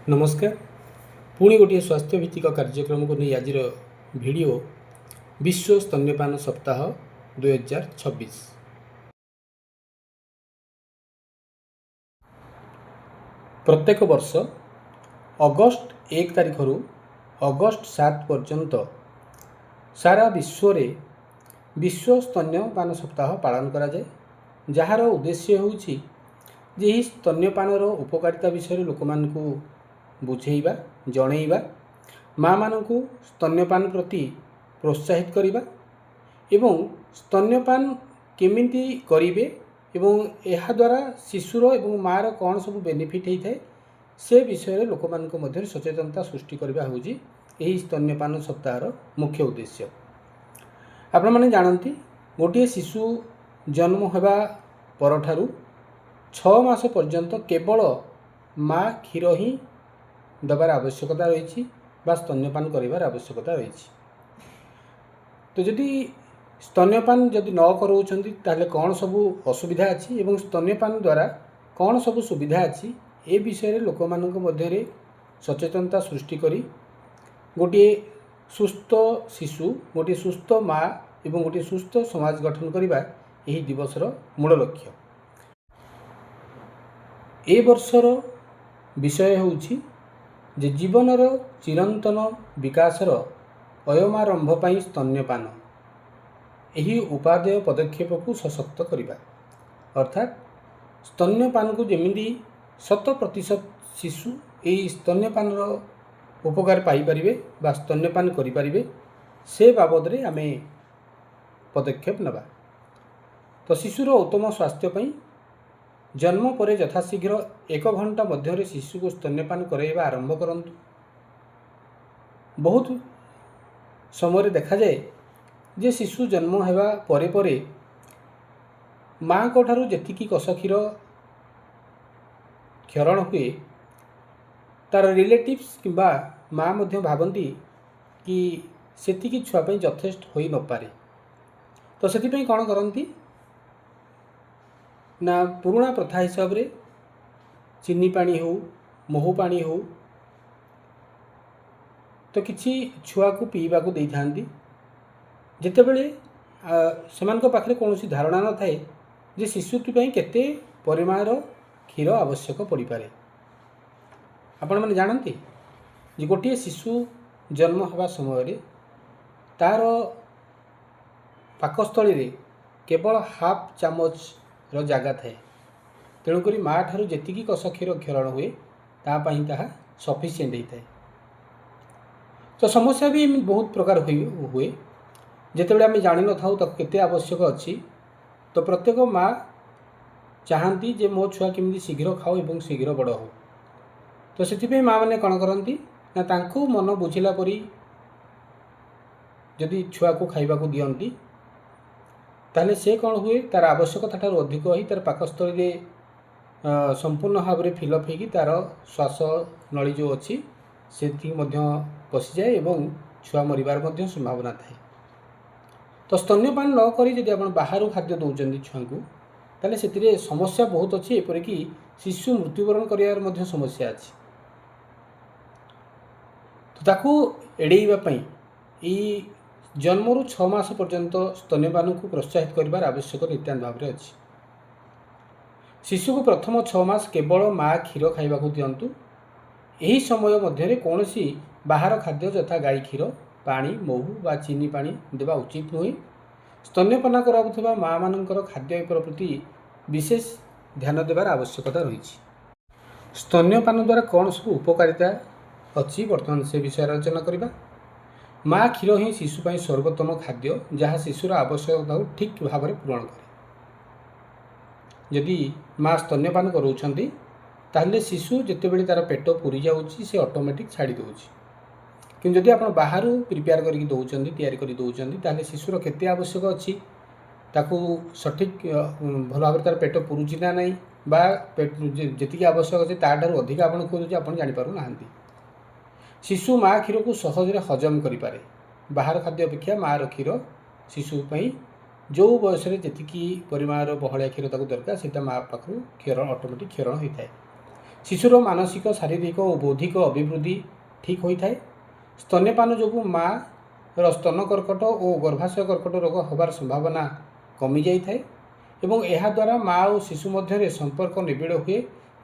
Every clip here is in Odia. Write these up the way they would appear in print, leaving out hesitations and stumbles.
ନମସ୍କାର। ପୁଣି ଗୋଟିଏ ସ୍ୱାସ୍ଥ୍ୟ ଭିତ୍ତିକ କାର୍ଯ୍ୟକ୍ରମକୁ ନେଇ ଆଜିର ଭିଡ଼ିଓ, ବିଶ୍ୱ ସ୍ତନ୍ୟପାନ ସପ୍ତାହ 2026। ପ୍ରତ୍ୟେକ ବର୍ଷ ଅଗଷ୍ଟ 1 ତାରିଖରୁ ଅଗଷ୍ଟ 7 ପର୍ଯ୍ୟନ୍ତ ସାରା ବିଶ୍ୱରେ ବିଶ୍ୱ ସ୍ତନ୍ୟପାନ ସପ୍ତାହ ପାଳନ କରାଯାଏ, ଯାହାର ଉଦ୍ଦେଶ୍ୟ ହେଉଛି ଯେ ଏହି ସ୍ତନ୍ୟପାନର ଉପକାରିତା ବିଷୟରେ ଲୋକମାନଙ୍କୁ ବୁଝେଇବା, ଜଣେଇବା, ମାଆମାନଙ୍କୁ ସ୍ତନ୍ୟପାନ ପ୍ରତି ପ୍ରୋତ୍ସାହିତ କରିବା ଏବଂ ସ୍ତନ୍ୟପାନ କେମିତି କରିବେ ଏବଂ ଏହାଦ୍ୱାରା ଶିଶୁର ଏବଂ ମାଆର କ'ଣ ସବୁ ବେନିଫିଟ୍ ହେଇଥାଏ, ସେ ବିଷୟରେ ଲୋକମାନଙ୍କ ମଧ୍ୟରେ ସଚେତନତା ସୃଷ୍ଟି କରିବା ହେଉଛି ଏହି ସ୍ତନ୍ୟପାନ ସପ୍ତାହର ମୁଖ୍ୟ ଉଦ୍ଦେଶ୍ୟ। ଆପଣମାନେ ଜାଣନ୍ତି, ଗୋଟିଏ ଶିଶୁ ଜନ୍ମ ହେବା ପରଠାରୁ 6 ମାସ ପର୍ଯ୍ୟନ୍ତ କେବଳ ମା କ୍ଷୀର ହିଁ ଦେବାର ଆବଶ୍ୟକତା ରହିଛି ବା ସ୍ତନ୍ୟପାନ କରିବାର ଆବଶ୍ୟକତା ରହିଛି। ତ ଯଦି ସ୍ତନ୍ୟପାନ ଯଦି ନ କରାଉଛନ୍ତି, ତାହେଲେ କ'ଣ ସବୁ ଅସୁବିଧା ଅଛି ଏବଂ ସ୍ତନ୍ୟପାନ ଦ୍ୱାରା କ'ଣ ସବୁ ସୁବିଧା ଅଛି, ଏ ବିଷୟରେ ଲୋକମାନଙ୍କ ମଧ୍ୟରେ ସଚେତନତା ସୃଷ୍ଟି କରି ଗୋଟିଏ ସୁସ୍ଥ ଶିଶୁ, ଗୋଟିଏ ସୁସ୍ଥ ମା ଏବଂ ଗୋଟିଏ ସୁସ୍ଥ ସମାଜ ଗଠନ କରିବା ଏହି ଦିବସର ମୂଳ ଲକ୍ଷ୍ୟ। ଏ ବର୍ଷର ବିଷୟ ହେଉଛି ଯେ ଜୀବନର ଚିରନ୍ତନ ବିକାଶର ଅୟମାରମ୍ଭ ପାଇଁ ସ୍ତନ୍ୟପାନ, ଏହି ଉପାଦେୟ ପଦକ୍ଷେପକୁ ସଶକ୍ତ କରିବା। ଅର୍ଥାତ୍ ସ୍ତନ୍ୟପାନକୁ ଯେମିତି 100% ଶିଶୁ ଏହି ସ୍ତନ୍ୟପାନର ଉପକାର ପାଇପାରିବେ ବା ସ୍ତନ୍ୟପାନ କରିପାରିବେ, ସେ ବାବଦରେ ଆମେ ପଦକ୍ଷେପ ନେବା। ତ ଶିଶୁର ଉତ୍ତମ ସ୍ୱାସ୍ଥ୍ୟ ପାଇଁ ଜନ୍ମ ପରେ ଯଥାଶୀଘ୍ର ଏକ ଘଣ୍ଟା ମଧ୍ୟରେ ଶିଶୁକୁ ସ୍ତନ୍ୟପାନ କରାଇବା ଆରମ୍ଭ କରନ୍ତୁ। ବହୁତ ସମୟରେ ଦେଖାଯାଏ ଯେ ଶିଶୁ ଜନ୍ମ ହେବା ପରେ ପରେ ମାଆଙ୍କ ଠାରୁ ଯେତିକି କଷ କ୍ଷୀର କ୍ଷରଣ ହୁଏ, ତା'ର ରିଲେଟିଭ୍ସ କିମ୍ବା ମା ମଧ୍ୟ ଭାବନ୍ତି କି ସେତିକି ଛୁଆ ପାଇଁ ଯଥେଷ୍ଟ ହୋଇନପାରେ। ତ ସେଥିପାଇଁ କ'ଣ କରନ୍ତି ନା, ପୁରୁଣା ପ୍ରଥା ହିସାବରେ ଚିନି ପାଣି ହେଉ, ମହୁ ପାଣି ହେଉ, ତ କିଛି ଛୁଆକୁ ପିଇବାକୁ ଦେଇଥାନ୍ତି, ଯେତେବେଳେ ସେମାନଙ୍କ ପାଖରେ କୌଣସି ଧାରଣା ନଥାଏ ଯେ ଶିଶୁଟି ପାଇଁ କେତେ ପରିମାଣର କ୍ଷୀର ଆବଶ୍ୟକ ପଡ଼ିପାରେ। ଆପଣମାନେ ଜାଣନ୍ତି ଯେ ଗୋଟିଏ ଶିଶୁ ଜନ୍ମ ହେବା ସମୟରେ ତା'ର ପାକସ୍ଥଳୀରେ କେବଳ ହାଫ୍ ଚାମଚର ଜାଗା ଥାଏ। ତେଣୁକରି ମା ଠାରୁ ଯେତିକି କଷ କ୍ଷୀର କ୍ଷରଣ ହୁଏ, ତା ପାଇଁ ତାହା ସଫିସିଏଣ୍ଟ ହେଇଥାଏ। ତ ସମସ୍ୟା ବି ଏମିତି ବହୁତ ପ୍ରକାର ହୁଏ, ଯେତେବେଳେ ଆମେ ଜାଣିନଥାଉ ତାକୁ କେତେ ଆବଶ୍ୟକ ଅଛି। ତ ପ୍ରତ୍ୟେକ ମା ଚାହାନ୍ତି ଯେ ମୋ ଛୁଆ କେମିତି ଶୀଘ୍ର ଖାଉ ଏବଂ ଶୀଘ୍ର ବଡ଼ ହେଉ। ତ ସେଥିପାଇଁ ମା ମାନେ କ'ଣ କରନ୍ତି ନା, ତାଙ୍କୁ ମନ ବୁଝିଲା ପରି ଯଦି ଛୁଆକୁ ଖାଇବାକୁ ଦିଅନ୍ତି, ତାହେଲେ ସେ କ'ଣ ହୁଏ, ତା'ର ଆବଶ୍ୟକତା ଠାରୁ ଅଧିକ ହୋଇ ତା'ର ପାକସ୍ଥଳୀରେ ସମ୍ପୂର୍ଣ୍ଣ ଭାବରେ ଫିଲ୍ଅପ୍ ହେଇକି ତା'ର ଶ୍ୱାସ ନଳୀ ଯେଉଁ ଅଛି, ସେଠିକି ମଧ୍ୟ ପଶିଯାଏ ଏବଂ ଛୁଆ ମରିବାର ମଧ୍ୟ ସମ୍ଭାବନା ଥାଏ। ତ ସ୍ତନ୍ୟପାନ ନ କରି ଯଦି ଆପଣ ବାହାରୁ ଖାଦ୍ୟ ଦେଉଛନ୍ତି ଛୁଆଙ୍କୁ, ତାହେଲେ ସେଥିରେ ସମସ୍ୟା ବହୁତ ଅଛି। ଏପରିକି ଶିଶୁ ମୃତ୍ୟୁବରଣ କରିବାର ମଧ୍ୟ ସମସ୍ୟା ଅଛି। ତ ତାକୁ ଏଡ଼େଇବା ପାଇଁ ଏଇ ଜନ୍ମରୁ 6 ମାସ ପର୍ଯ୍ୟନ୍ତ ସ୍ତନ୍ୟପାନକୁ ପ୍ରୋତ୍ସାହିତ କରିବାର ଆବଶ୍ୟକ ନିତ୍ୟାନ୍ତ ଭାବରେ ଅଛି। ଶିଶୁକୁ ପ୍ରଥମ 6 ମାସ କେବଳ ମା କ୍ଷୀର ଖାଇବାକୁ ଦିଅନ୍ତୁ। ଏହି ସମୟ ମଧ୍ୟରେ କୌଣସି ବାହାର ଖାଦ୍ୟ ଯଥା ଗାଈ କ୍ଷୀର, ପାଣି, ମହୁ ବା ଚିନି ପାଣି ଦେବା ଉଚିତ ନୁହେଁ। ସ୍ତନ୍ୟପାନ କରାଉଥିବା ମାଆମାନଙ୍କର ଖାଦ୍ୟ ପ୍ରତି ବିଶେଷ ଧ୍ୟାନ ଦେବାର ଆବଶ୍ୟକତା ରହିଛି। ସ୍ତନ୍ୟପାନ ଦ୍ୱାରା କ'ଣ ସବୁ ଉପକାରିତା ଅଛି, ବର୍ତ୍ତମାନ ସେ ବିଷୟରେ ଆଲୋଚନା କରିବା। ମା କ୍ଷୀର ହିଁ ଶିଶୁ ପାଇଁ ସର୍ବୋତ୍ତମ ଖାଦ୍ୟ, ଯାହା ଶିଶୁର ଆବଶ୍ୟକତାକୁ ଠିକ୍ ଭାବରେ ପୂରଣ କରେ। ଯଦି ମା ସ୍ତନ୍ୟପାନ କରାଉଛନ୍ତି, ତାହେଲେ ଶିଶୁ ଯେତେବେଳେ ତା'ର ପେଟ ପୁରି ଯାଉଛି, ସେ ଅଟୋମେଟିକ୍ ଛାଡ଼ି ଦେଉଛି। କିନ୍ତୁ ଯଦି ଆପଣ ବାହାରୁ ପ୍ରିପେୟାର କରିକି ଦେଉଛନ୍ତି, ତିଆରି କରି ଦେଉଛନ୍ତି, ତାହେଲେ ଶିଶୁର କେତେ ଆବଶ୍ୟକ ଅଛି, ତାକୁ ସଠିକ୍ ଭଲ ଭାବରେ ତା'ର ପେଟ ପୁରୁଛି ନା ନାହିଁ ବା ଯେତିକି ଆବଶ୍ୟକ ଅଛି ତା'ଠାରୁ ଅଧିକା ଆପଣ ଖୁଆଉଛି, ଆପଣ ଜାଣିପାରୁନାହାନ୍ତି। ଶିଶୁ ମା କ୍ଷୀରକୁ ସହଜରେ ହଜମ କରିପାରେ। ବାହାର ଖାଦ୍ୟ ଅପେକ୍ଷା ମାଆର କ୍ଷୀର ଶିଶୁ ପାଇଁ ଯେଉଁ ବୟସରେ ଯେତିକି ପରିମାଣର ବହଳିଆ କ୍ଷୀର ତାକୁ ଦରକାର, ସେଇଟା ମା ପାଖରୁ କ୍ଷୀର ଅଟୋମେଟିକ୍ କ୍ଷରଣ ହୋଇଥାଏ। ଶିଶୁର ମାନସିକ, ଶାରୀରିକ ଓ ବୌଦ୍ଧିକ ଅଭିବୃଦ୍ଧି ଠିକ୍ ହୋଇଥାଏ। ସ୍ତନ୍ୟପାନ ଯୋଗୁଁ ମାଆର ସ୍ତନ କର୍କଟ ଓ ଗର୍ଭାଶୟ କର୍କଟ ରୋଗ ହେବାର ସମ୍ଭାବନା କମିଯାଇଥାଏ ଏବଂ ଏହାଦ୍ୱାରା ମା ଓ ଶିଶୁ ମଧ୍ୟରେ ସମ୍ପର୍କ ନିବିଡ଼ ହୁଏ,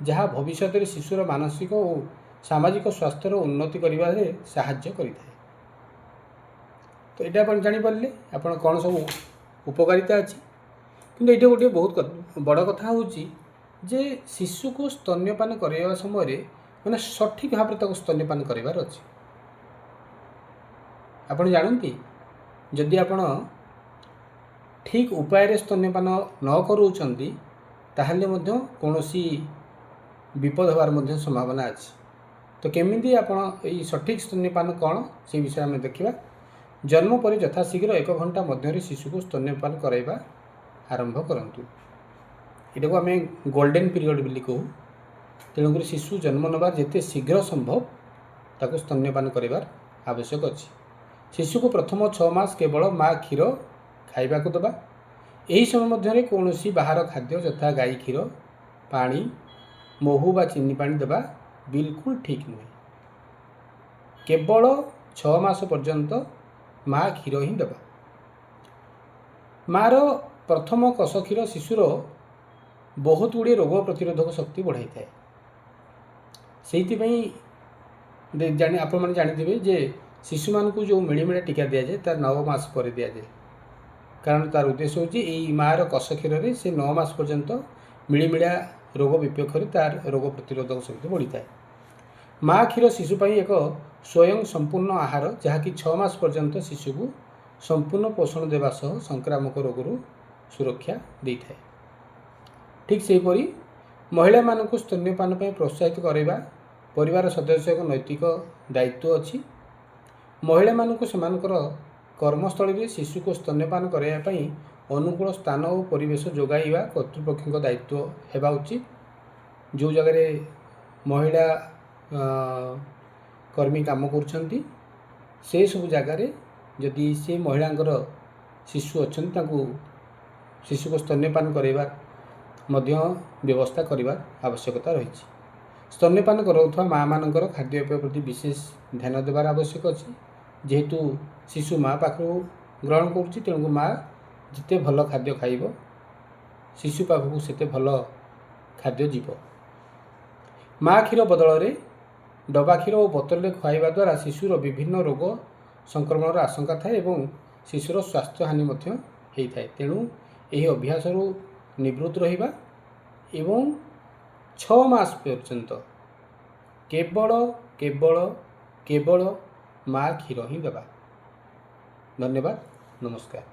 ଯାହା ଭବିଷ୍ୟତରେ ଶିଶୁର ମାନସିକ ଓ ସାମାଜିକ ସ୍ୱାସ୍ଥ୍ୟର ଉନ୍ନତି କରିବାରେ ସାହାଯ୍ୟ କରିଥାଏ। ତ ଏଇଟା ଆପଣ ଜାଣିପାରିଲେ ଆପଣ କ'ଣ ସବୁ ଉପକାରିତା ଅଛି। କିନ୍ତୁ ଏଇଠି ଗୋଟିଏ ବହୁତ ବଡ଼ କଥା ହେଉଛି ଯେ ଶିଶୁକୁ ସ୍ତନ୍ୟପାନ କରାଇବା ସମୟରେ ମାନେ ସଠିକ୍ ଭାବରେ ତାକୁ ସ୍ତନ୍ୟପାନ କରାଇବାର ଅଛି। ଆପଣ ଜାଣନ୍ତି, ଯଦି ଆପଣ ଠିକ୍ ଉପାୟରେ ସ୍ତନ୍ୟପାନ ନ କରାଉଛନ୍ତି, ତାହେଲେ ମଧ୍ୟ କୌଣସି ବିପଦ ହେବାର ମଧ୍ୟ ସମ୍ଭାବନା ଅଛି। ତ କେମିତି ଆପଣ ଏଇ ସଠିକ୍ ସ୍ତନ୍ୟପାନ କ'ଣ, ସେଇ ବିଷୟରେ ଆମେ ଦେଖିବା। ଜନ୍ମ ପରେ ଯଥାଶୀଘ୍ର 1 ଘଣ୍ଟା ମଧ୍ୟରେ ଶିଶୁକୁ ସ୍ତନ୍ୟପାନ କରାଇବା ଆରମ୍ଭ କରନ୍ତୁ। ଏଟାକୁ ଆମେ ଗୋଲ୍ଡେନ୍ ପିରିୟଡ଼ ବୋଲି କହୁ। ତେଣୁକରି ଶିଶୁ ଜନ୍ମ ନେବାର ଯେତେ ଶୀଘ୍ର ସମ୍ଭବ ତାକୁ ସ୍ତନ୍ୟପାନ କରିବାର ଆବଶ୍ୟକ ଅଛି। ଶିଶୁକୁ ପ୍ରଥମ 6 ମାସ କେବଳ ମା କ୍ଷୀର ଖାଇବାକୁ ଦେବା। ଏହି ସମୟ ମଧ୍ୟରେ କୌଣସି ବାହାର ଖାଦ୍ୟ ଯଥା ଗାଈ କ୍ଷୀର, ପାଣି, ମହୁ ବା ଚିନି ପାଣି ଦେବା ବିଲକୁଲ ଠିକ୍ ନୁହେଁ। କେବଳ 6 ମାସ ପର୍ଯ୍ୟନ୍ତ ମା କ୍ଷୀର ହିଁ ଦେବା। ମାର ପ୍ରଥମ କଷ କ୍ଷୀର ଶିଶୁର ବହୁତ ଗୁଡ଼ିଏ ରୋଗ ପ୍ରତିରୋଧକ ଶକ୍ତି ବଢ଼ାଇଥାଏ। ସେଇଥିପାଇଁ ଜାଣି ଆପଣମାନେ ଜାଣିଥିବେ ଯେ ଶିଶୁମାନଙ୍କୁ ଯେଉଁ ମିଳିମିଳା ଟୀକା ଦିଆଯାଏ, ତାର 9 ମାସ ପରେ ଦିଆଯାଏ। କାରଣ ତାର ଉଦ୍ଦେଶ୍ୟ ହେଉଛି ଏଇ ମାଆର କଷ କ୍ଷୀରରେ ସେ 9 ମାସ ପର୍ଯ୍ୟନ୍ତ ମିଳିମିଳା ରୋଗ ବିପକ୍ଷରେ ତାର ରୋଗ ପ୍ରତିରୋଧକ ଶକ୍ତି ବଢ଼ିଥାଏ। ମା କ୍ଷୀର ଶିଶୁ ପାଇଁ ଏକ ସ୍ୱୟଂ ସମ୍ପୂର୍ଣ୍ଣ ଆହାର, ଯାହାକି 6 ମାସ ପର୍ଯ୍ୟନ୍ତ ଶିଶୁକୁ ସମ୍ପୂର୍ଣ୍ଣ ପୋଷଣ ଦେବା ସହ ସଂକ୍ରାମକ ରୋଗରୁ ସୁରକ୍ଷା ଦେଇଥାଏ। ଠିକ୍ ସେହିପରି ମହିଳାମାନଙ୍କୁ ସ୍ତନ୍ୟପାନ ପାଇଁ ପ୍ରୋତ୍ସାହିତ କରାଇବା ପରିବାର ସଦସ୍ୟଙ୍କ ନୈତିକ ଦାୟିତ୍ୱ ଅଛି। ମହିଳାମାନଙ୍କୁ ସେମାନଙ୍କର କର୍ମସ୍ଥଳୀରେ ଶିଶୁକୁ ସ୍ତନ୍ୟପାନ କରାଇବା ପାଇଁ ଅନୁକୂଳ ସ୍ଥାନ ଓ ପରିବେଶ ଯୋଗାଇବା କର୍ତ୍ତୃପକ୍ଷଙ୍କ ଦାୟିତ୍ୱ ହେବା ଉଚିତ। ଯେଉଁ ଜାଗାରେ ମହିଳା କର୍ମୀ କାମ କରୁଛନ୍ତି, ସେସବୁ ଜାଗାରେ ଯଦି ସେ ମହିଳାଙ୍କର ଶିଶୁ ଅଛନ୍ତି, ତାଙ୍କୁ ଶିଶୁକୁ ସ୍ତନ୍ୟପାନ କରାଇବା ମଧ୍ୟ ବ୍ୟବସ୍ଥା କରିବା ଆବଶ୍ୟକତା ରହିଛି। ସ୍ତନ୍ୟପାନ କରାଉଥିବା ମାଆମାନଙ୍କର ଖାଦ୍ୟପେୟ ପ୍ରତି ବିଶେଷ ଧ୍ୟାନ ଦେବାର ଆବଶ୍ୟକ ଅଛି। ଯେହେତୁ ଶିଶୁ ମା ପାଖରୁ ଗ୍ରହଣ କରୁଛି, ତେଣୁ ମା ଯେତେ ଭଲ ଖାଦ୍ୟ ଖାଇବ, ଶିଶୁ ପାଖକୁ ସେତେ ଭଲ ଖାଦ୍ୟ ଯିବ। ମା କ୍ଷୀର ବଦଳରେ ଡବା କ୍ଷୀର ଓ ବୋତଲରେ ଖୁଆଇବା ଦ୍ୱାରା ଶିଶୁର ବିଭିନ୍ନ ରୋଗ ସଂକ୍ରମଣର ଆଶଙ୍କା ଥାଏ ଏବଂ ଶିଶୁର ସ୍ୱାସ୍ଥ୍ୟ ହାନି ମଧ୍ୟ ହେଇଥାଏ। ତେଣୁ ଏହି ଅଭ୍ୟାସରୁ ନିବୃତ୍ତ ରହିବା ଏବଂ 6 ମାସ ପର୍ଯ୍ୟନ୍ତ କେବଳ କେବଳ କେବଳ ମା କ୍ଷୀର ହିଁ ଦେବା। ଧନ୍ୟବାଦ, ନମସ୍କାର।